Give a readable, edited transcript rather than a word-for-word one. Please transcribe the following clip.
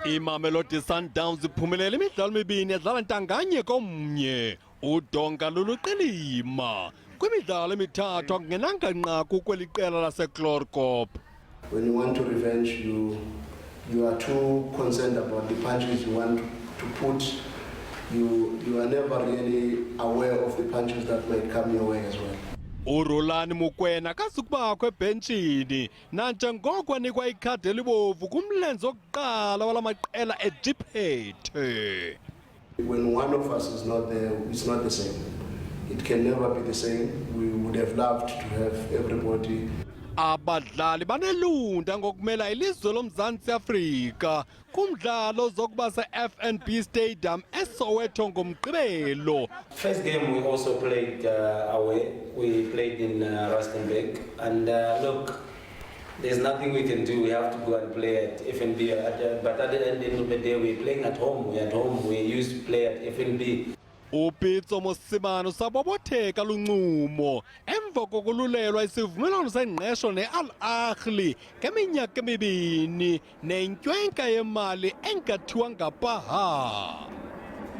Imamelodi Sundowns iphumelele imidlalo emibini edlala ntanganye komnye. Udonga luluqilima. Kwimidlalo emithathu akungenanga nqaku kweli qela laseChloorkop. When you want to revenge, you are too concerned about the punches you want to put. You are never really aware of the punches that might come your way as well. URulani Mokwena akazukubakho ebhentshini nanjengoko anikwa ikhadi elibovu kumlenze wokuqala wala maqela ejiphethe. When one of us is not there, it's not the same. It can never be the same. We would have loved to have everybody. Abadlali banelunda ngokumela ilizwe loMzantsi Afrika kumdlalo ozokuba se-FNB Stadium eSoweto ngoMgqibelo. First game we also played away. We played in Rustenburg, and look, there's nothing we can do. We have to go and play at FNB. But at the end of the day, we're playing at home. We're at home. We used to play at FNB. UPitso Mosimane usabobotheka luncumo emva kokululelwa isivumelwano sengqesho ne-Al Ahly ngeminyaka emibini nentywenka yemali engathiwa ngapaha.